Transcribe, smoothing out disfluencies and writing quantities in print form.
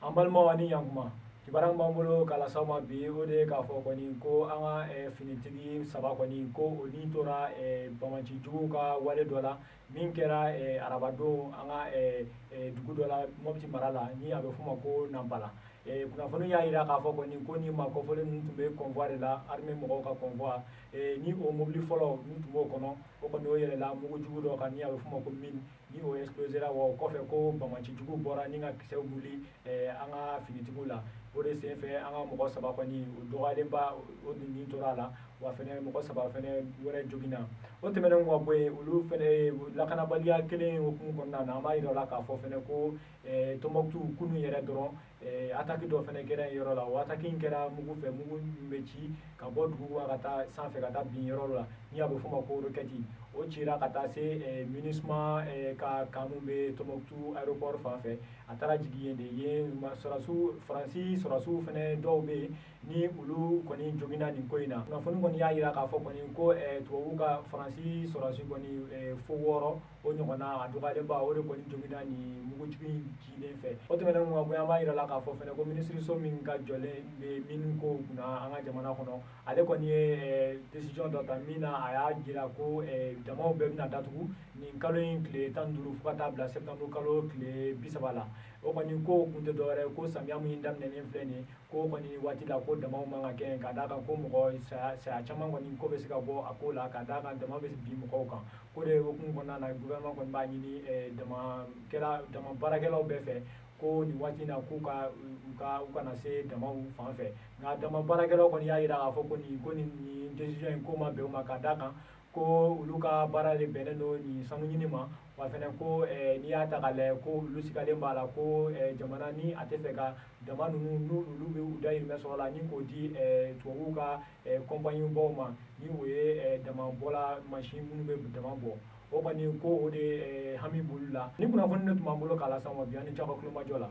An balimaw, ani ɲankuma. Kibaruya min b'an bolo k'a lase aw ma bi, o de ye k'a fɔ kɔni ko an ka finitigi saba kɔni, ko o ni tora banbaancijuguw ka wale dɔ la min kɛra arabadon an ka dugu dɔ la Mɔpti mara la, ni a bɛ f'o ma ko Nanpala. Kunnafoni y'a jira k'a fɔ kɔni ko ni maa kɔfɔlen ninnu tun bɛ convoi de la, armée mɔgɔw ka convoi, ni o mobili fɔlɔ min tun b'o kɔnɔ, o kɔni o yɛlɛla mugujugu dɔ kan ni a bɛ f'o ma ko mine, ni o explosera. Wa o kɔfɛ, ko banbaancijuguw bɔra ni ka kisɛw wuli an ka finitigiw la. O de senfɛ, an ka mɔgɔ saba kɔni, o dɔgɔyalenba, o ni tora a la, wa fɛnɛ mɔgɔ saba fɛnɛ wɛrɛ joginna. O tɛmɛnen ka bɔ yen, olu fɛnɛ lakanabaliya kelen hukumu kɔnɔna na, an b'a yira la k'a fɔ fɛnɛ ko Tɔnbɔkutu, kunun yɛrɛ dɔrɔn, attaque dɔ fɛnɛ kɛra yen yɔrɔ la. O attaque in kɛra mugu fɛ, mugu min bɛ ci ka bɔ dugu ka taa sanfɛ ka taa bin yɔrɔ la, ni a bɛ f'o ma ko roquette. O cira ka taa se MINUSMA ka camp min bɛ Tɔnbɔkutu aéroport fan fɛ, a taara jigin yen de. Yen sɔrɔdasiw, Faransi sɔrɔdasiw fɛnɛ dɔw bɛ yen ni olu kɔni joginna nin ko in na. Kunnafoni kɔni y'a jira k'a fɔ kɔni ko tubabu ka Faransi sɔrɔdasi kɔni fo 6 o ɲɔgɔnna, a dɔgɔyalenba, o de kɔni joginna nin mugujigi in cilen fɛ. O tɛmɛnen kɔ ka bɔ yen, an b'a jira la k'a fɔ fɛnɛ ko minisiriso min ka jɔlen bɛ mine ko kunna an ka jamana kɔnɔ, ale kɔni ye décision dɔ ta min na a y'a jira ko damaw bɛɛ bɛna datugu nin kalo in tile 15 fo ka taa bila septembre kalo tile 30 la. O kɔni ko kun tɛ dɔwɛrɛ ko samiya min daminɛnen filɛ nin ye, ko kɔni waati la ko damaw man ka kɛ, ka d'a kan ko mɔgɔ saya caman kɔni ko bɛ se ka bɔ a ko la, ka d'a kan dama bɛ bin mɔgɔw kan. Ko de hukumu kɔnɔna na, gouvernement kɔni b'a ɲini damakɛla, dama baarakɛlaw bɛɛ fɛ ko nin waati in na, k'u ka u ka u kana se damaw fan fɛ. Nka dama baarakɛlaw kɔni y'a jira k'a fɔ ko nin décision in ko ma bɛn u ma, ka d'a kan ko olu ka baara de bɛnnen don nin sanu ɲini ma. Wa fɛnɛ ko n'i y'a ta k'a lajɛ, ko olu sigalen b'a la ko jamana ni a tɛ fɛ ka dama ninnu, n'u olu bɛ u dahirimɛ sɔrɔ la ni k'o di tubabuw ka compagnie baw ma, ni o ye dama bɔla mansin minnu bɛ dama bɔ, o kɔni ko o de hami b'olu la. Ni kunnafoni de tun b'an bolo k'a lase aw ma bi. An ni ce aw ka kulomajɔ la.